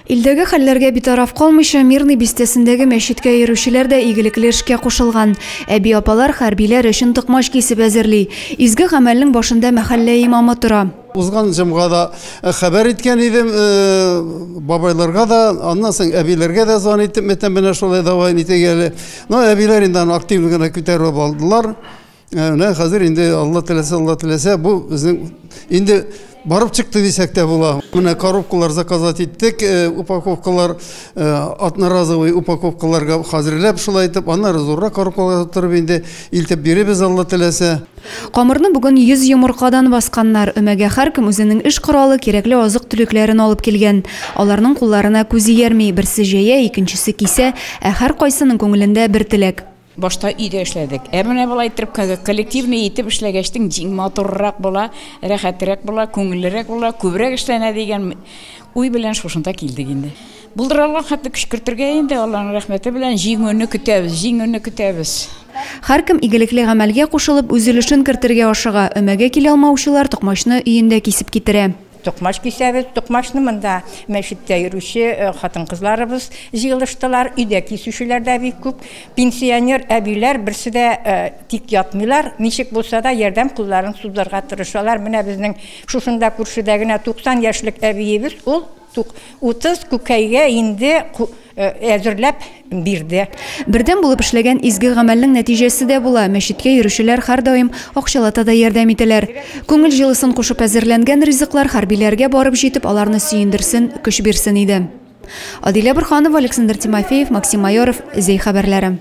Илдәге хәлләргә битараф калмыйча, Мирный бистәсендәге мәчеткә йөрүчеләр дә игелекле эшкә кушылган. Әби-апалар хәрбиләр өчен токмач кисеп әзерли. Изге гамәлнең башында мәхәллә имамы тора. Узган җомгада хәбәр иткән идем, бабайларга да, аннан соң әбиләргә дә звон итеп, мәтәм менә шулай давай нитик әле. Но әбиләр инде аны активно гына күтәреп алдылар. Менә хәзер инде Алла теләсә, Алла теләсә, бу безнең инде барып чыкты дисәк тә була. Менә коробкалар заказать иттек, упаковкалар, одноразовый упаковкаларга хәзерләп шулай итеп, аннары зуррак коробкаларга тутырып инде илтеп биребез, Алла теләсә. Камырны бүген 100 йомыркадан басканнар. Өмәгә һәркем үзенең эш коралы, кирәкле азык-төлекләрен алып килгән. Аларның кулларына күз иярми, берсе җәя, икенчесе кисә, ә һәркайсының күңелендә бер теләк. Башта өйдә эшләдек. Ә менә болай итеп коллективный итеп эшләгәчтең җиң матуррак була, рәхәтрәк була, күңеллерәк була, күбрәк эшләнә дигән уй белән шушында килдек инде. Булдыра алган хәтле көч кертергә инде, Алланың рәхмәте белән җиңүне көтәбез, җиңүне көтәбез. Һәркем игелекле гамәлгә кушылып, үз өлешен кертергә ашыга. Өмәгә килә алмаучылар токмачны өендә кисеп китерә. Токмач кисәбез. Токмачны монда мәчеттә йөрүче хатын-кызларыбыз җыелыштылар. Өйдә кисүчеләр дә бик күп. Пенсионер әбиләр берсе дә тик ятмыйлар. Ничек булса да ярдәм кулларын сузарга тырышалар. Менә безнең шушында күршедә генә 90 яшьлек әбиебез, ул 30 күкәйгә инде әзерләп бирде. Бердәм булып эшләгән изге гамәлнең нәтиҗәсе дә була. Мәчеткә йөрүчеләр һәрдаим акчалата да ярдәм итәләр. Күңел җылысын кушып әзерләнгән ризыклар хәрбиләргә барып җитеп, аларны сөендерсен, көч бирсен иде. Адилә Борһанова, Александр Тимофеев, Максим Майоров, Зәй хәбәрләре.